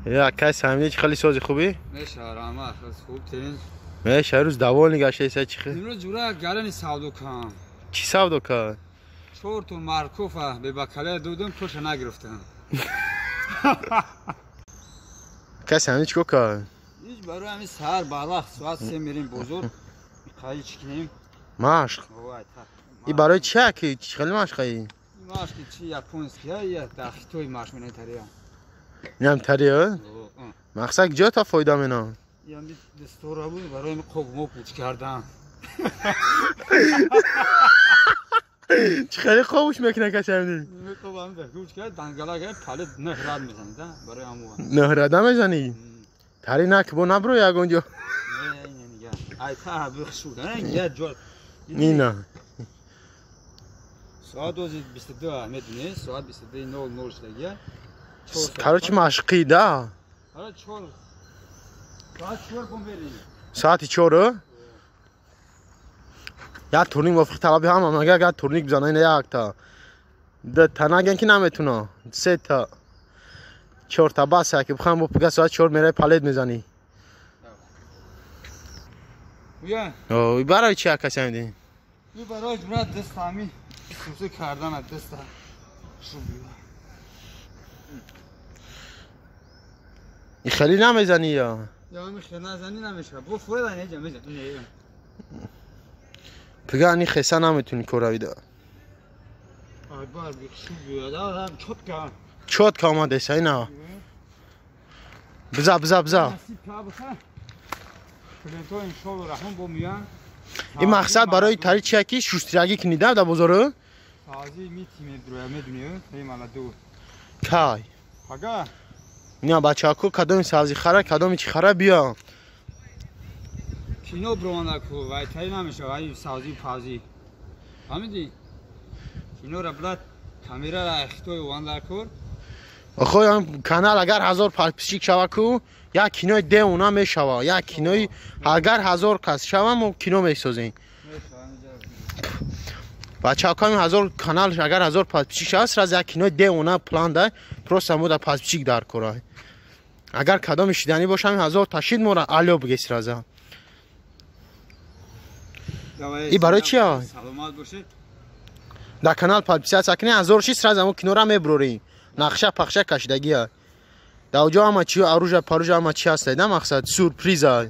Я кай самини хеле сози хуби? Меша раҳмат, хуб тин. Меша рӯз довольный гаштаиса чи хе? Имрӯз ҷура гарани савдо кам. Чӣ савдо кард? 4 тон маркофа бебакале додам, пулша нагирифтам. Кай самини чӣ кор кард? Ҳеҷ, барои ҳамин саҳар барвақт соат 3 мерем бозор. Қаи чӣ кунем? Машқ. И барои чи ки чӣ хеле машқаи? Машқи чи японский, я дар Хитой машқ менем тария. Инам тария? Мақсад ҷо та фоида менам? Ями дастора буд барои қоб мо пуч кардан. Чӣ хеле қобуш мекунад каси ҳамин? Қоб ҳам пуч кард, дангала кард, пале нӯҳрад мезанӣ да барои ҳаму. Нӯҳрада мезанӣ? Тари нак бо набро ягон ҷо. Не, ай та бихшу, я ҷо. Нина. Соат 22 медунӣ, соат 22:00 шудагия. Короче, машқи да? Ҳара 4. Соат 4 бом берем. Соати 4? Як турник мувофиқи талаби ҳама, магар як турник бизана ина якта. Ду та наген ки наметуна. Се та. 4 та бас ки бихам бо пига соат 4 мерай палет мезанӣ. Уя. О, барои чи акаси ҳамин? И барои ҷура даст ҳами сусу кардана даста. Шуб. И хеле намезанӣ я? Я ами хеле назанӣ намешава. Бо фоида неҷа мезанӣ. Пига ани хеса наметуни коравида. Ай бар бихшу биёда, чотка. Чотка омадеса ина. Биза, биза, биза. Клиентҳо иншоалло раҳмон бо меян. Ин мақсад барои тари чия ки шустрягӣ кунида дар бозору? Сази мити медроя, медунӣ, мемаладу. Кай? Пага. Не, бачако кадоми сабзи хара, кадоми чи хара биё. Кино брондаку, вай тари намешава, ай сабзи пази. Фаҳмидӣ? Киноро блад камерара хитой вандакур. Охо, канал агар 1000 подписчик шава ку, як кинои деуна мешава, як кинои агар 1000 кас шава мо кино месозем. Бачако 1000 канал агар 1000 подписчик шава, сразу як кинои деуна план да, просто мо да подписчик дар кора. Агар кадоми шиданӣ бошам 1000 ташид мора алё биге сразу. И барои чи? Саломат бошед. Да канал подписаться кунед, 1000 ши сразу мо кинора меброрем. Нақша пахша кашидагия. Дар оҷо ҳама чи оружие паружа ҳама чи ҳаст, да мақсад сюрприза.